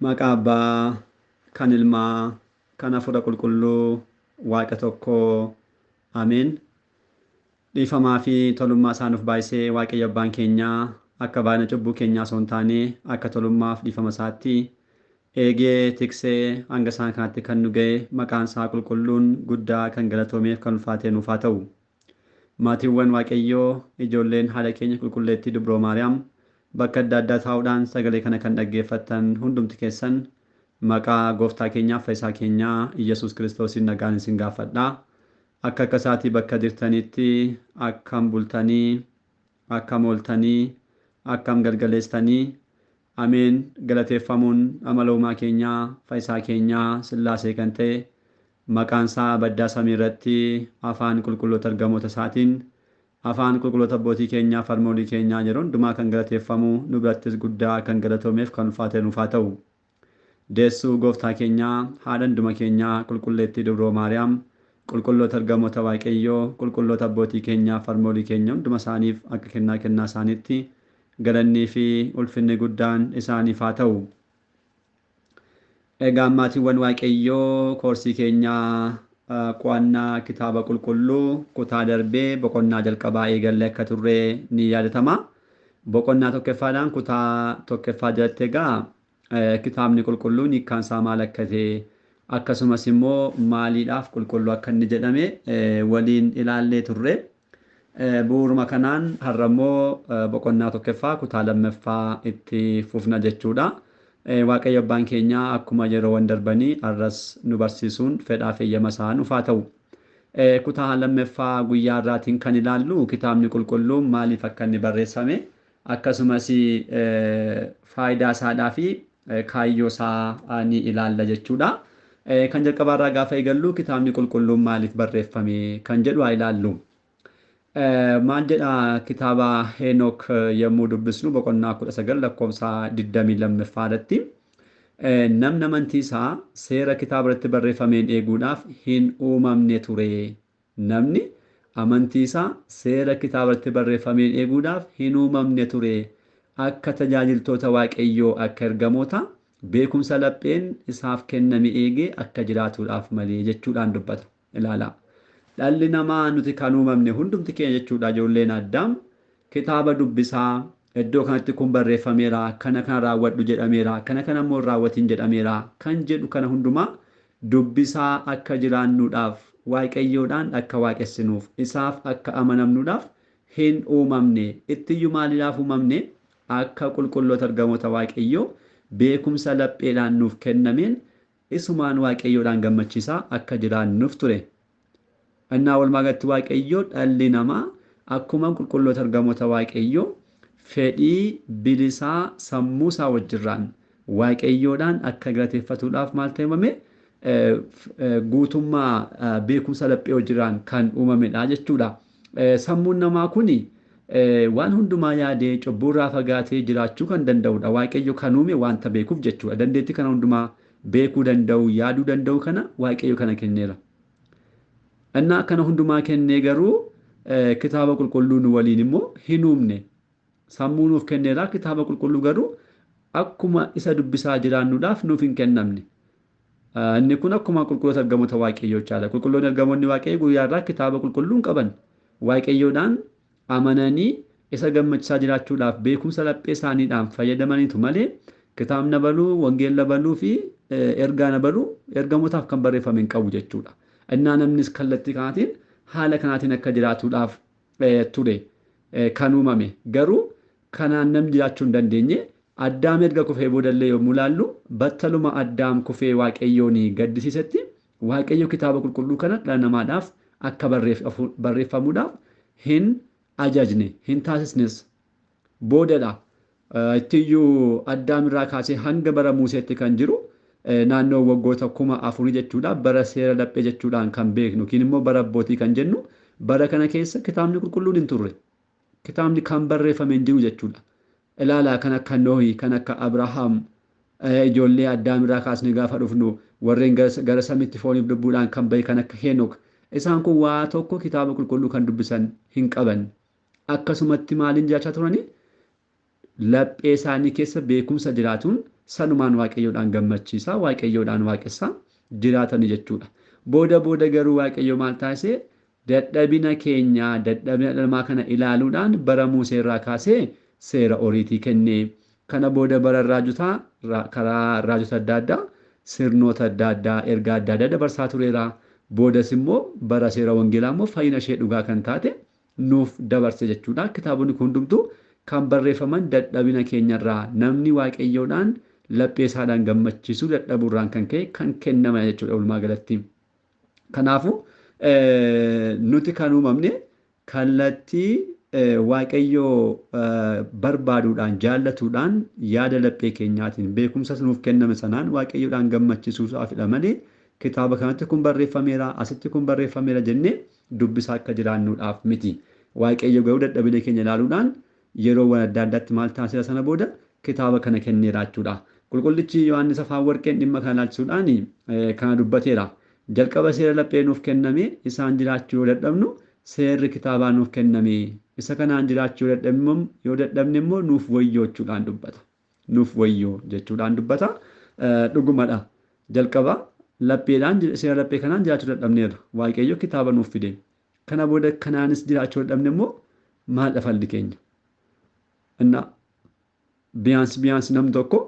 Maqaa Abbaa, kan Ilmaa, kan Hafuura Qulqulluu, Waaqa tokkoo. Ameen. Dhiifamaa fi tolummaa isaa nuuf baay'isee Waaqayyo Abbaan keenyaa akka baay'ina cubbuu keenyaa osoo hin taane akka tolummaaf dhiifama isaatti eegee tiksee hanga isaan kanatti kan nu ga'e maqaan isaa qulqulluun guddaa kan galatoomeef kan ulfaatee nuuf haa ta'u. Maatiiwwan Waaqayyoo ijoolleen haadha keenya qulqulleettii Dubroo Maariyaam bakka adda addaa taa'uudhaan sagalee kana kan dhaggeeffattan hundumti keessan maqaa gooftaa keenyaaf fayyisaa keenyaa Iyyasuus Kiristoosiin nagaan isin gaafadha. Akka akka isaatii bakka jirtanitti akkam bultanii, akkam ooltanii, akkam galgaleessitanii, ameen galateeffamuun amala uumaa keenyaa, fayyisaa keenyaa, Sillaasee kan ta'e maqaan isaa baddaa samii irratti afaan qulqulloota ergamoota isaatiin afaan qulqulloota abbootii keenyaa farmoolii keenyaa yeroo hundumaa kan galateeffamu nu birattis guddaa kan galatoomeef kan ulfaate nuuf haa ta'u. Deessuu gooftaa keenyaa haadha hunduma keenyaa qulqulleettii Dubroo Maariyaam qulqulloota ergamoota Waaqayyoo qulqulloota abbootii keenyaa farmoolii keenya hunduma isaaniif akka kennaa kennaa isaaniitti galannii fi ulfinni guddaan isaaniif haa ta'u. Egaa maatiiwwan Waaqayyoo koorsii keenyaa qo'annaa kitaaba qulqulluu kutaa darbee boqonnaa jalqabaa eegallee akka turre ni yaadatama. Boqonnaa tokkoffaadhaan kutaa tokkoffaa jalatti egaa kitaabni qulqulluun hiikkaan isaa maal akka ta'e akkasumas immoo maaliidhaaf qulqulluu akka inni jedhame waliin ilaallee turre. Bu'uuruma kanaan har'a immoo boqonnaa tokkoffaa kutaa lammaffaa itti fufna jechuudha. Waaqayyo abbaan keenya akkuma yeroowwan darbanii har'as nu barsiisuun fedhaa fi eeyyama isaa nuuf haa ta'u. Kutaa lammaffaa guyyaa har'aatiin kan ilaallu kitaabni qulqulluun maaliif akka inni barreeffame akkasumas faayidaa isaadhaa fi kaayyoo isaa ni ilaalla jechuudha. Kan jalqabaarraa gaafa eegallu kitaabni qulqulluun maaliif barreeffame kan jedhu haa ilaallu. Maal jedha kitaaba Heenok yommuu dubbisnu boqonnaa 19 lakkoofsa 22 irratti namni amantii isaa seera kitaaba irratti barreeffameen eeguudhaaf hin uumamne ture. Namni amantii isaa seera kitaaba irratti barreeffameen eeguudhaaf hin uumamne ture. Akka tajaajiltoota Waaqayyoo akka ergamoota beekumsa lapheen isaaf kenname eegee akka jiraatuudhaaf malee jechuudhaan dubbata. Ilaalaa. Dhalli namaa nuti kan uumamne hundumti keenya jechuudha ijoolleen Addaam kitaaba dubbisaa iddoo kanatti kun barreeffameera kana kana raawwadhu jedhameera kana kana immoo hin raawwatin jedhameera kan jedhu kana hundumaa dubbisaa akka jiraannuudhaaf Waaqayyoodhaan akka waaqessinuuf isaaf akka amanamnuudhaaf hin uumamne. Ittiyyuu maaliidhaaf uumamne? Akka qulqulloota ergamoota Waaqayyoo beekumsa lapheedhaan nuuf kennameen isumaan Waaqayyoodhaan gammachiisaa akka jiraannuuf ture. Innaa walumaa galatti Waaqayyoo dhalli namaa akkuma qulqulloota ergamoota Waaqayyoo fedhii bilisaa sammuu isaa wajjirraan Waaqayyoodhaan akka galateeffatuudhaaf maal ta'e uumame? Guutummaa beekumsa laphee wajjirraan kan uumamedha jechuudha. Sammuun namaa kuni waan hundumaa yaadee cubbuurraa fagaatee jiraachuu kan danda'udha. Waaqayyo kan uume wanta beekuuf jechuudha. Dandeettii kana hundumaa beekuu danda'u, yaaduu danda'u kana Waaqayyo kana kenneera. Innaa kana hundumaa kennee garuu kitaaba qulqulluu nu waliin immoo hin uumne. Sammuu nuuf kenneera kitaaba qulqulluu garuu akkuma isa dubbisaa jiraannuudhaaf nuuf hin kennamne. Inni kun akkuma qulqulloota ergamoota Waaqayyoo jechaadha. Qulqulloonni ergamoonni Waaqayyoo guyyaa irraa kitaaba qulqulluu hin qaban. Waaqayyoodhaan amananii isa gammachiisaa jiraachuudhaaf beekumsa laphee isaaniidhaan fayyadamaniitu malee kitaabni abaluu, wangeelli abaluu fi ergaan abaluu ergamootaaf kan barreeffame hin qabu jechuudha. Innaa namnis kallattii kanaatiin haala kanaatiin akka jiraatuudhaaf ture kan uumame. Garuu kanaan namni jiraachuu hin dandeenye. Addaam erga kufee boodallee yommuu ilaallu battaluma Addaam kufee Waaqayyoon gaddisiisetti Waaqayyo kitaaba qulqulluu kana dhala namaadhaaf akka barreeffamuudhaaf hin ajajne, hin taasisnes. Boodadha. Ittiyyuu Addaam irraa kaasee hanga bara Museetti kan jiru naannoo waggoota 4000 jechuudha. Bara seera laphee jechuudhaan kan beeknu yookiin immoo bara abbootii kan jennu bara kana keessa kitaabni qulqulluun hin turre. Kitaabni kan barreeffame hin jiru jechuudha. Ilaalaa kan akka Nohi, kan akka Abrahaam, ijoollee Addaam irraa kaasnee gaafa dhufnu warreen gara samiitti fooniif lubbuudhaan kan bahe kan akka Heenok. Isaan kun waa tokko kitaaba qulqulluu kan dubbisan hin qaban. Akkasumatti maaliin jiraachaa turani? Laphee isaanii keessa beekumsa jiraatuun sanumaan Waaqayyoodhaan gammachiisaa, Waaqayyoodhaan waaqessaa jiraatanii jechuudha. Booda booda garuu Waaqayyo maal taasise? Dadhabina keenya, dadhabina dhala namaa kana ilaaluudhaan bara Musee irraa kaasee seera oriitii kenne. Kana booda bara raajotaa, karaa raajota adda addaa, sirnoota adda addaa, ergaa adda addaa dabarsaa tureera. Boodas immoo bara seera wangeelaa immoo fayyina ishee dhugaa kan taate nuuf dabarse jechuudha. Kitaabonni kun hundumtuu kan barreeffaman dadhabina keenyarraa namni Waaqayyoodhaan laphee isaadhaan gammachiisuu dadhabuurraan kan ka'e kan kennaman jechuudha walumaa galatti. Kanaafuu nuti kan uumamne kallattii Waaqayyoo barbaaduudhaan, jaallatuudhaan, yaada laphee keenyaatiin beekumsa nuuf kenname sanaan Waaqayyoodhaan gammachiisuudhaafidha malee kitaaba kanatti kun barreeffameera, asitti kun barreeffameera jennee dubbisaa akka jiraannuudhaaf miti. Waaqayyo garuu dadhabina keenya ilaaluudhaan yeroowwan adda addaatti maal taasisa sana booda kitaaba kana kenneera jechuudha. Qulqullichi Yohaannis Afaan Warqeen dhimma kana ilaalchisuudhaan kana dubbateera. Jalqaba seera laphee nuuf kenname isaan jiraachuu yoo dadhabnu seerri kitaabaa nuuf kenname, isa kanaan jiraachuu yoo dadhabne immoo nuuf wayyoo jechuudhaan dubbata. Nuuf wayyoo jechuudhaan dubbata. Dhugumadha. Jalqaba lapheedhaan seera laphee kanaan jiraachuu dadhabneerra. Waaqayyo kitaaba nuuf fide. Kana booda kanaanis jiraachuu dadhabne immoo maal falli keenya? Inna biyaansi namni tokko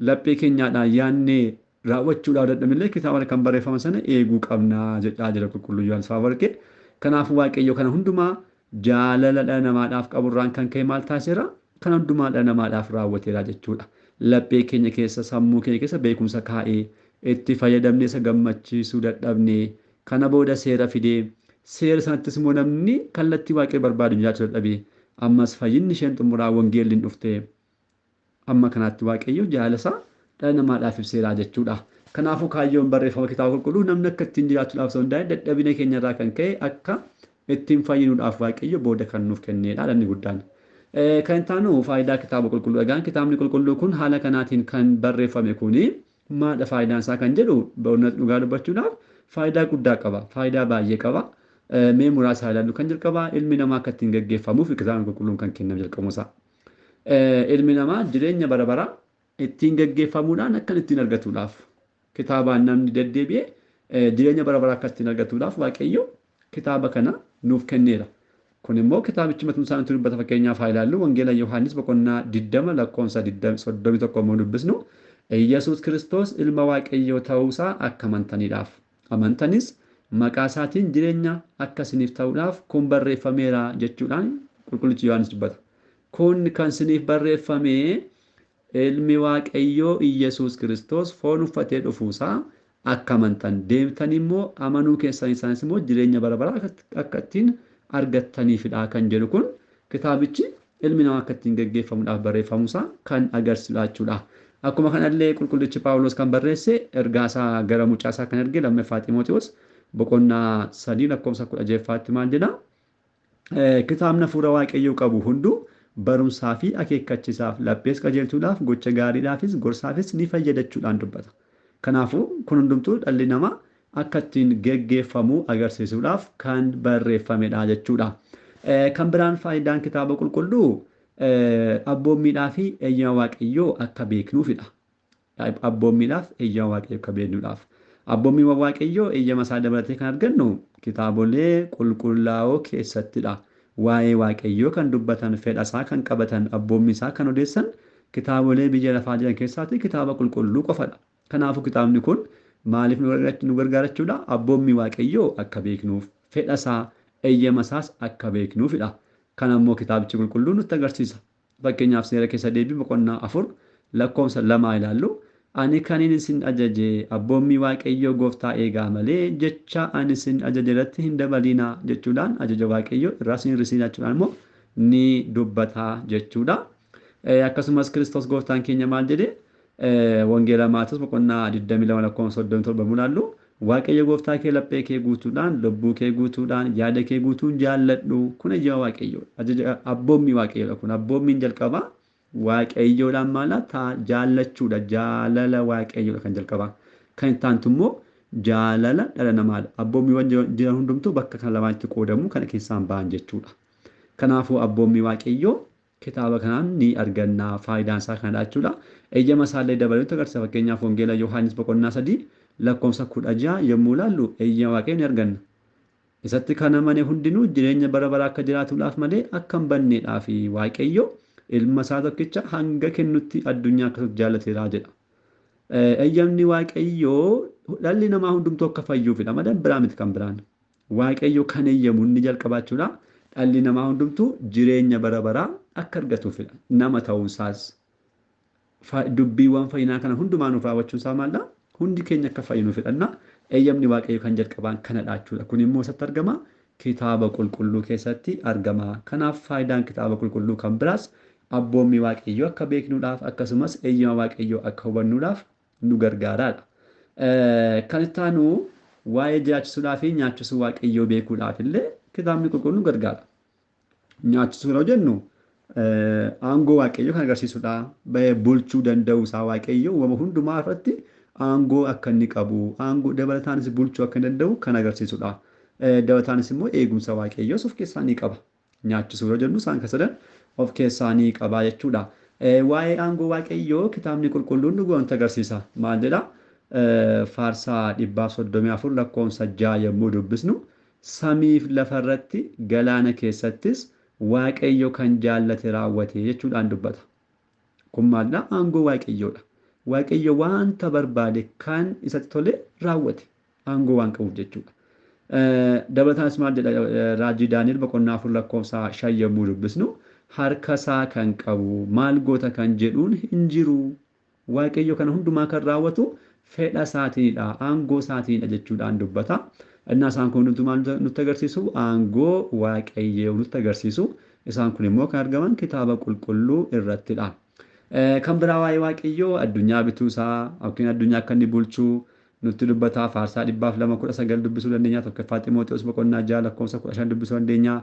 laphee keenyaadhaan yaannee raawwachuudhaaf dadhabnellee kitaaba kan barreeffama sana eeguu qabnaa jedhaa jira Qulqulluu Yohaannis Afawarqee. Kanaafuu Waaqayyo kana hundumaa jaalala dhala namaadhaaf qaburraan kan ka'e maal taasiseera? Kana hundumaa dhala namaadhaaf raawwateera jechuudha. Laphee keenya keessa, sammuu keenya keessa beekumsa kaa'ee itti fayyadamnee isa gammachiisuu dadhabnee kana booda seera fidee seera sanattis immoo namni kallattii Waaqayyo barbaadu jiraachuu dadhabee ammas fayyinni isheen xumuraa wangeelli hin dhufte. Amma kanaatti Waaqayyo jaalala isaa dhala namaadhaaf ibseera jechuudha. Kanaafuu kaayyoon barreeffama kitaaba qulqulluu namni akka ittiin jiraachuudhaaf osoo hin taane dadhabina keenyarraa kan ka'e akka ittiin fayyinuudhaaf Waaqayyo booda kan nuuf kenneedha dhalli guddaan. Kan itti aanu faayidaa kitaaba qulqulluu. Egaan kitaabni qulqulluu kun haala kanaatiin kan barreeffame kuni maadha faayidaan isaa kan jedhu dhugaa dubbachuudhaaf faayidaa guddaa qaba. Faayidaa baay'ee qaba. Mee muraasa ilaallu. Kan jalqabaa ilmi namaa akka ittiin gaggeeffamuuf kitaabni qulqulluun kan kenname jalqabuusaa. Ilmi namaa jireenya bara baraa ittiin gaggeeffamuudhaan akka ittiin argatuudhaaf kitaabaan namni deddeebi'ee jireenya bara baraa akka ittiin argatuudhaaf Waaqayyo kitaaba kana nuuf kenneera. Kun immoo kitaabichi matumsaa isaa nutti dubbata. Fakkeenyaaf haa ilaallu. Wangeela Yohaannis boqonnaa 20 lakkoofsa 31 immoo dubbisnu Iyyasuus Kiristoos ilma Waaqayyoo ta'uusaa akka amantaniidhaaf. Amantanis maqaa isaatiin jireenya akka isiniif ta'uudhaaf kun barreeffameera jechuudhaan Qulqullichi Yohaannis dubbata. Kun kan isiniif barreeffame ilmi Waaqayyoo Iyyasuus Kiristoos foon uffatee dhufuusaa akka amantan, deemtan immoo amanuu keessan isaanis immoo jireenya bara baraa akka ittiin argattaniifidha kan jedhu kun kitaabichi ilmi namaa akka ittiin gaggeeffamuudhaaf barreeffamuusaa kan agarsiisudha jechuudha. Akkuma kanallee Qulqullichi Phaawulos kan barreesse ergaa isaa gara mucaa isaa kan erge lammaffaa Ximootiyoos boqonnaa 3 lakkoofsa 16 maal jedha? Kitaabni hafuura Waaqayyoo qabu hunduu barumsaa fi akeekkachiisaaf, laphees qajeelchuudhaaf, gocha gaariidhaafis, gorsaafis ni fayyadachuudhaan dubbata. Kanaafuu kun hundumtuu dhalli namaa akka ittiin geggeeffamu agarsiisuudhaaf kan barreeffamedha jechuudha. Kan biraan faayidaan kitaaba qulqulluu abboommiidhaa fi eeyyama Waaqayyoo akka beeknuufidha. Abboommiidhaaf eeyyama Waaqayyoo akka beeknuudhaaf. Abboommiiwwan Waaqayyoo eeyyama isaa dabalatee kan argannu kitaabolee qulqullaa'oo keessattidha. Waa'ee Waaqayyoo kan dubbatan, fedha isaa kan qabatan, abboommii isaa kan odeessan kitaabolee biyya lafaa jiran keessaatti kitaaba qulqulluu qofadha. Kanaafuu kitaabni kun maaliif nu gargaara jechuudha? Abboommii Waaqayyoo akka beeknuuf, fedha isaa, eeyyama isaas akka beeknuufidha. Kana immoo kitaabichi qulqulluun nutti agarsiisa. Fakkeenyaaf seera keessa deebii boqonnaa 4 lakkoofsa 2 ilaallu. Ani kanin isin ajaje abboommii Waaqayyoo gooftaa eegaa malee jecha ani isin ajaje irratti hin dabalinaa jechuudhaan ajaja Waaqayyoo irraa isin hir'isinaa jechuudhaan immoo ni dubbata jechuudha. Akkasumas Kiristoos gooftaan keenya maal jedhe? Wangeela Maatewos boqonnaa 22 lakkoofsa 37 ilaallu. Waaqayyo gooftaa kee laphee kee guutuudhaan, lubbuu kee guutuudhaan, yaada kee guutuun jaalladhu. Kun ajaja Waaqayyoo, ajaja abboommii Waaqayyoodha. Kun abboommiin jalqabaa Waaqayyoodhaan maala jaallachuudha. Jaalala Waaqayyoodha kan jalqabaa. Kan itti aantu immoo jaalala dhala namaadha. Abboommiiwwan jiran hundumtuu bakka kana lamaatti qoodamu kana keessaan ba'an jechuudha. Kanaafuu abboommii Waaqayyoo kitaaba kanaan ni arganna. Faayidaan isaa kanadha jechuudha. Eeyyama isaallee dabaluutti agarsiisa. Fakkeenyaaf Wangeela Yohaannis boqonnaa 3 lakkoofsa 16 yommuu ilaallu eeyyama Waaqayyoo ni arganna. Isatti kan amane hundinuu jireenya bara baraa akka jiraatuudhaaf malee akka hin banneedhaaf Waaqayyo ilma isaa tokkicha hanga kennutti addunyaa akkasutti jaallateera jedha. Eeyyamni Waaqayyoo dhalli namaa hundumtuu akka fayyuufidha malee biraa miti kan biraan. Waaqayyo kan eeyyamu inni jalqabaa jechuudha. Dhalli namaa hundumtuu jireenya bara baraa akka argatuufidha. Nama ta'uunsaas dubbiiwwan fayyinaa kana hundumaa nuuf raawwachuun isaa maalidha? Hundi keenya akka fayyinu fedhanna. Eeyyamni Waaqayyo kan jalqabaan kanadha jechuudha. Kun immoo isatti argama kitaaba qulqulluu keessatti argama. Kanaaf faayidaan kitaaba qulqulluu kan biraas abboommii Waaqayyoo akka beeknuudhaaf akkasumas eeyyama Waaqayyoo akka hubannuudhaaf nu gargaaraadha. Kan itti aanu waa'ee jiraachisuudhaa fi nyaachisuu Waaqayyoo beekuudhaaf illee kitaabni qulqulluun nu gargaara. Nyaachisuu yeroo jennu aangoo Waaqayyoo kan agarsiisudha. Bulchuu danda'uu isaa Waaqayyoo uumama hundumaa irratti aangoo akka inni qabu, aangoo dabalataanis bulchuu akka inni danda'u kan agarsiisudha. Dabalataanis immoo eegumsa Waaqayyoos of keessaa ni qaba. Nyaachisuu yeroo jennu isaan kan sadan of keessaa ni qaba jechuudha. Waa'ee aangoo Waaqayyoo kitaabni qulqulluun nu agarsiisa. Maal jedha? Faarsaa 134 lakkoofsa 6 yommuu dubbisnu samiif lafarratti galaana keessattis Waaqayyo kan jaallate raawwate jechuudhaan dubbata. Kun maalidha? Aangoo Waaqayyoodha. Waaqayyo wanta barbaade kan isatti tole raawwate aangoo waan qabuuf jechuudha. Dabalataanis maal jedha raajii Daani'el boqonnaa 4 lakkoofsa 5 yommuu dubbisnu harka isaa kan qabu maal goota kan jedhuun hin jiru. Waaqayyo kana hundumaa kan raawwatu fedha isaatiinidha, aangoo isaatiinidha jechuudhaan dubbata. Innaa isaan kun hundumtuu maal nutti agarsiisu? Aangoo Waaqayyoo nutti agarsiisu. Isaan kun immoo kan argaman kitaaba qulqulluu irrattidha. Kan biraa waa'ee Waaqayyoo addunyaa bituu isaa yookiin addunyaa akka inni bulchu nutti dubbata. Faarsaa 219 dubbisuu dandeenya. Tokkoffaa Ximootewoos boqonnaa 6 lakkoofsa 15 dubbisuu dandeenya.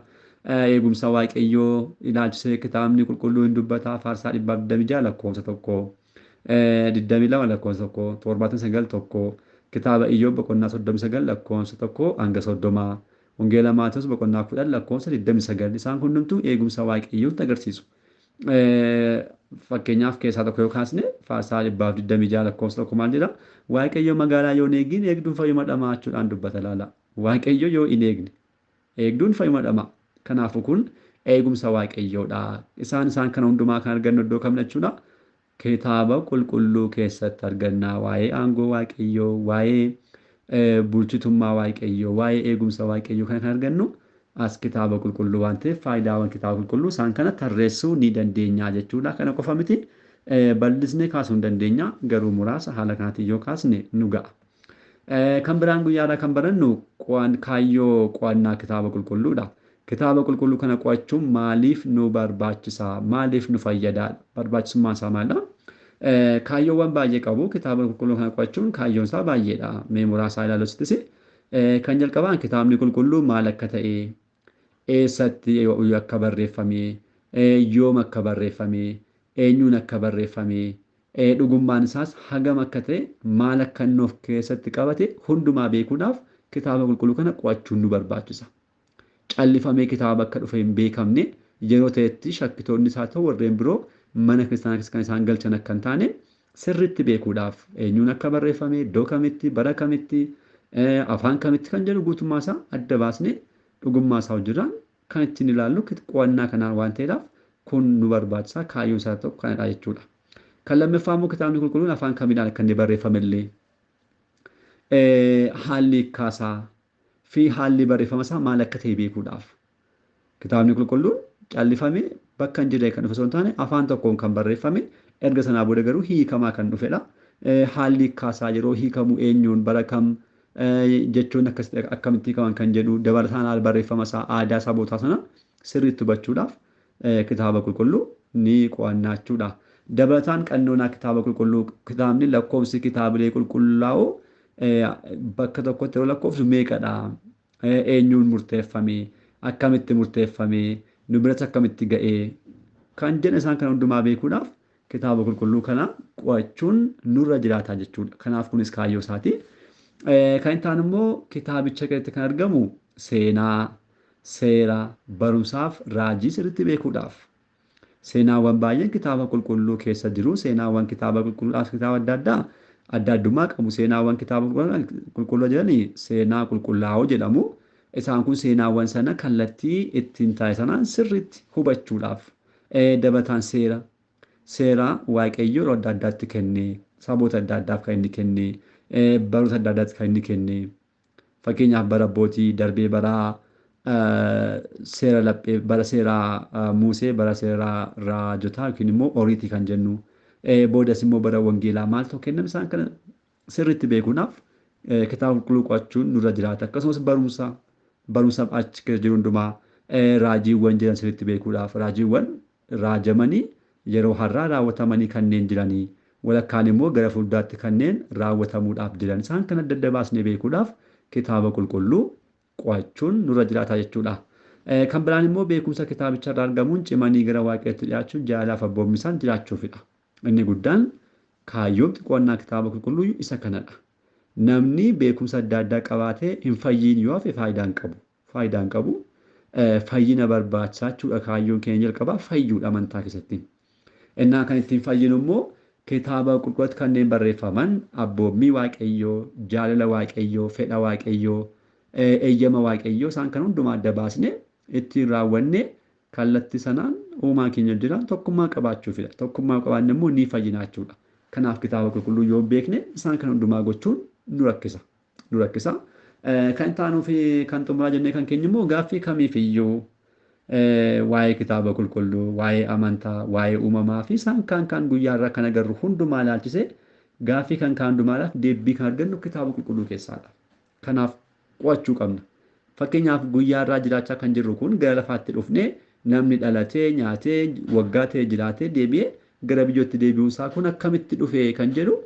Eegumsa Waaqayyoo ilaalchisee kitaabni qulqulluu hin dubbata. Faarsaa 126 lakkoofsa 1, 22 lakkoofsa 1, 79 1, kitaaba Iyyoob boqonnaa 39 lakkoofsa 1 hanga 30, Wangeela Maatewos boqonnaa 10 lakkoofsa 29. Isaan hundumtuu eegumsa Waaqayyootti agarsiisu. Fakkeenyaaf keessaa tokko yoo kaasne Faarsaa 126 lakkoofsa 1 maal jedha? Waaqayyo magaalaa yoo hin eegin eegduun fayyuma dhamaa jechuudhaan dubbata laala. Waaqayyo yoo hin eegne eegduun fayyuma dhamaa. Kanaafuu kun eegumsa Waaqayyoodha. Isaan kana hundumaa kan argannu iddoo kamidha jechuudha? Kitaaba qulqulluu keessatti arganna. Waa'ee aangoo Waaqayyoo, waa'ee bulchitummaa Waaqayyoo, waa'ee eegumsa Waaqayyoo kana kan argannu as kitaaba qulqulluu waan ta'eef faayidaawwan kitaaba qulqulluu isaan kana tarreessuu ni dandeenya jechuudha. Kana qofa miti, bal'isnee kaasuu hin dandeenya, garuu muraasa haala kanaatiin yoo kaasne nu ga'a. Kan biraan guyyaadhaa kan barannu kaayyoo qo'annaa kitaaba qulqulluudha. Kitaaba qulqulluu kana qo'achuun maaliif nu barbaachisa? Maaliif nu fayyada? Barbaachisummaan isaa maalidha? Kaayyoowwan baay'ee qabu. Kitaaba qulqulluu kana qo'achuun kaayyoon isaa baay'eedha. Mee muraasa ilaalusittis kan jalqabaan kitaabni qulqulluu maal akka ta'e, eessatti akka barreeffame, yoom akka barreeffame, eenyuun akka barreeffame, dhugummaan isaas hagam akka ta'e, maal akka inni of keessatti qabate hundumaa beekuudhaaf kitaaba qulqulluu kana qo'achuun nu barbaachisa. Callifamee kitaaba akka dhufe hin beekamne yeroo ta'etti shakkitoonni isaa ta'u warreen biroo mana kiristaanaa keessa kan isaan galchan akka hin taane sirriitti beekuudhaaf eenyuun akka barreeffame, iddoo kamitti, bara kamitti, afaan kamitti kan jedhu guutummaa isaa adda baasnee dhugummaa isaa hojiirraan kan ittiin ilaallu qo'annaa kanaan waan ta'eedhaaf kun nu barbaachisa. Kaayyoon isaa tokko kanadha jechuudha. Kan lammaffaa immoo kitaabni qulqulluun afaan kamiidhaan akka inni barreeffame illee haalli hiikkaasaa fi haalli barreeffama isaa maal akka ta'e beekuudhaaf. Kitaabni qulqulluun callifamee bakka hin jirre kan dhufe osoo hin taane afaan tokkoon kan barreeffame erga sanaa booda garuu hiikamaa kan dhufedha. Haalli hiikkaasaa yeroo hiikamu eenyuun bara kam jechuun akkamitti hiikaman kan jedhu dabalataan haala barreeffama isaa aadaa sabootaa sana sirriitti hubachuudhaaf kitaaba qulqulluu ni qo'annaa jechuudha. Dabalataan qannoonaa kitaaba qulqulluu kitaabni lakkoofsi kitaabilee qulqullaa'oo bakka tokkotti yeroo lakkoofsu meeqadha? Eenyuun murteeffame? Akkamitti murteeffame? Nu biratti akkamitti ga'e? Kan jedhan isaan kana hundumaa beekuudhaaf kitaaba qulqulluu kana qo'achuun nurra jiraata jechuudha. Kanaaf kunis kaayyoo isaati. Kan itti aanu immoo kitaabicha keessatti kan argamu seenaa, seera, barumsaaf raajii sirriitti beekuudhaaf. Seenaawwan baay'een kitaaba qulqulluu keessa jiru. Seenaawwan kitaaba qulqulluudhaaf kitaaba adda addaa adda addummaa qabu. Seenaawwan kitaaba qulqulluu jedhanii seenaa qulqullaa'oo jedhamu. Isaan kun seenaawwan sana kallattii ittiin taa'e sanaan sirriitti hubachuudhaaf dabalataan seera Waaqayyoo yeroo adda addaatti kenne, saboota adda addaaf kan inni kenne, baroota adda addaatti kan inni kenne. Fakkeenyaaf bara abbootii darbee bara seera laphee, bara seera Musee, bara seera raajotaa yookiin immoo oriitii kan jennu, boodas immoo bara wangeelaa maaltu kenname, isaan kana sirriitti beekuudhaaf kitaaba qulqulluu qo'achuun nurra jiraata. Akkasumas barumsa achi keessa jiru hundumaa, raajiiwwan jiran sirriitti beekuudhaaf, raajiiwwan raajamanii yeroo har'aa raawwatamanii kanneen jiranii, walakkaan immoo gara fuulduraatti kanneen raawwatamuudhaaf jiran, isaan kan adda adda baasnee beekuudhaaf kitaaba qulqulluu qo'achuun nurra jiraata jechuudha. Kan biraan immoo beekumsa kitaabicha irraa argamuun cimanii gara Waaqayyootti dhiyaachuun jaalalaaf abboommisaan jiraachuufidha. Inni guddaan kaayyoomti qo'annaa kitaaba qulqulluu isa kanadha. Namni beekumsa adda addaa qabaatee hin fayyiin yoo hafe faayidaa hin qabu. Faayidaa hin qabu. Fayyina barbaachisaa jechuudha. Kaayyoon keenya jalqabaa fayyuudha amantaa keessatti. Innaa kan ittiin fayyinu immoo kitaaba qulqulluutti kanneen barreeffaman abboommii Waaqayyoo, jaalala Waaqayyoo, fedha Waaqayyoo, eeyyama Waaqayyoo isaan kan hundumaa adda baasnee ittiin raawwanne kallattii sanaan uumaa keenya jira tokkummaa qabaachuufidha. Tokkummaa qabaanne immoo ni fayyina jechuudha. Kanaaf kitaaba qulqulluu yoo beekne isaan kan hundumaa gochuun nu rakkisa. Nu rakkisa. Kan taanuu fi kan xumuraa jennee kan keenya immoo gaaffii kamiifiyyuu waa'ee kitaaba qulqulluu, waa'ee amantaa, waa'ee uumamaa fi isaan kaan kaan guyyaa irraa kan agarru hundumaa ilaalchisee gaaffii kan kaan hundumaadhaaf deebii kan argannu kitaaba qulqulluu keessaadha. Kanaaf qo'achuu qabna. Fakkeenyaaf guyyaa irraa jiraachaa kan jirru kun gara lafaatti dhufnee namni dhalatee nyaatee waggaa ta'e jiraatee deebi'ee gara biyyootti deebi'uun isaa kun akkamitti dhufe kan jedhu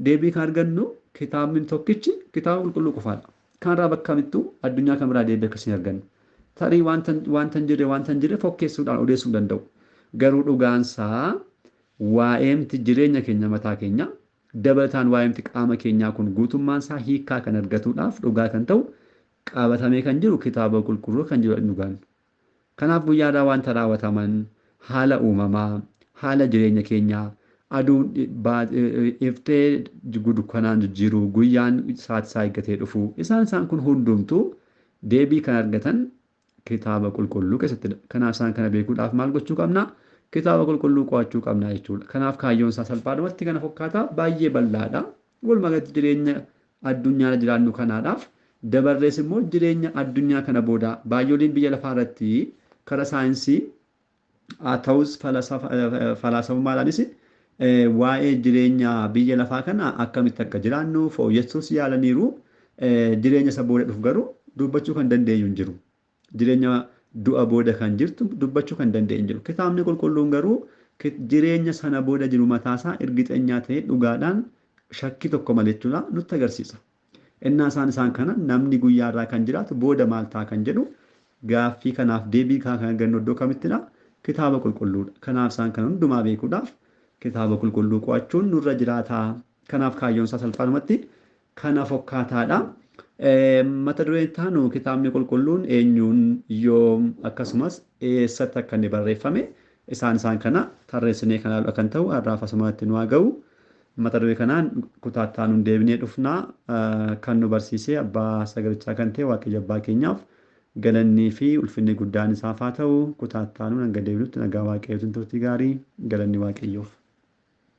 deebii kan argannu kitaabni tokkichi kitaaba qulqulluu qofaadha. Kanarraa bakka kamittuu addunyaa kamirraa deebii akkasii hin argannu. Tarii wanta hin jirre fokkeessuudhaan odeessuu danda'u. Garuu dhugaansaa waa'eemti jireenya keenya mataa keenya dabalataan waa'eemti qaama keenyaa kun guutummaan isaa hiikkaa kan argatuudhaaf dhugaa kan ta'u qabatamee kan jiru kitaaba qulqulluu kan jiru dhugaan. Kanaaf guyyaadhaa wanta raawwataman haala uumamaa, haala jireenya keenyaa, aduun iftee dukkanaan jijjiiruu, guyyaan sa'aatii isaa eeggatee dhufu, isaan kun hundumtuu deebii kan argatan kitaaba qulqulluu keessattidha. Kanaaf isaan kana beekuudhaaf maal gochuu qabna? Kitaaba qulqulluu qo'achuu qabna jechuudha. Kanaaf kaayyoon isaa salphaadhumatti kana fakkaata, baay'ee bal'aadha. Walumaa galatti jireenya addunyaarra jiraannu kanaadhaaf dabarrees immoo jireenya addunyaa kana booda baay'ooliin biyya lafaa irratti karaa saayinsii haa ta'us falaasamummaadhaanis waa'ee jireenya biyya lafaa kana akkamitti akka jiraannu fooyyessuus yaalaniiru. Jireenya isa booda dhufu garuu dubbachuu kan dandeenyu hin jiru. Jireenya du'a booda kan jirtu dubbachuu kan dandeenyu hin jiru. Kitaabni qulqulluun garuu jireenya sana booda jiru mataasaa ergixeenyaa ta'ee dhugaadhaan shakkii tokko malee jechuudha nutti agarsiisa. Innaa isaan kana namni guyyaa irraa kan jiraatu booda maal ta'a kan jedhu gaaffii kanaaf deebii kan argannu iddoo kamittidha? Kitaaba qulqulluudha. Kanaaf isaan kana hundumaa beekuudhaaf kitaaba qulqulluu qo'achuun nurra jiraata. Kanaaf kaayyoon isaa salphaadhumatti kana fakkaataadha. Mata dureen taanu kitaabni qulqulluun eenyuun, yoom, akkasumas eessatti akka inni barreeffame isaan kana tarreessinee kan ilaalu kan ta'u har'aaf asumatti nu haa ga'u. Mata duree kanaan kutaa taanuun deebinee dhufnaa. Kan nu barsiise abbaa sagalichaa kan ta'e Waaqayyo abbaa keenyaaf galannii fi ulfinni guddaan isaaf haa ta'u. Kutaa taanuun hanga deebinutti nagaa Waaqayyootiin turtii gaarii, galanni Waaqayyoof.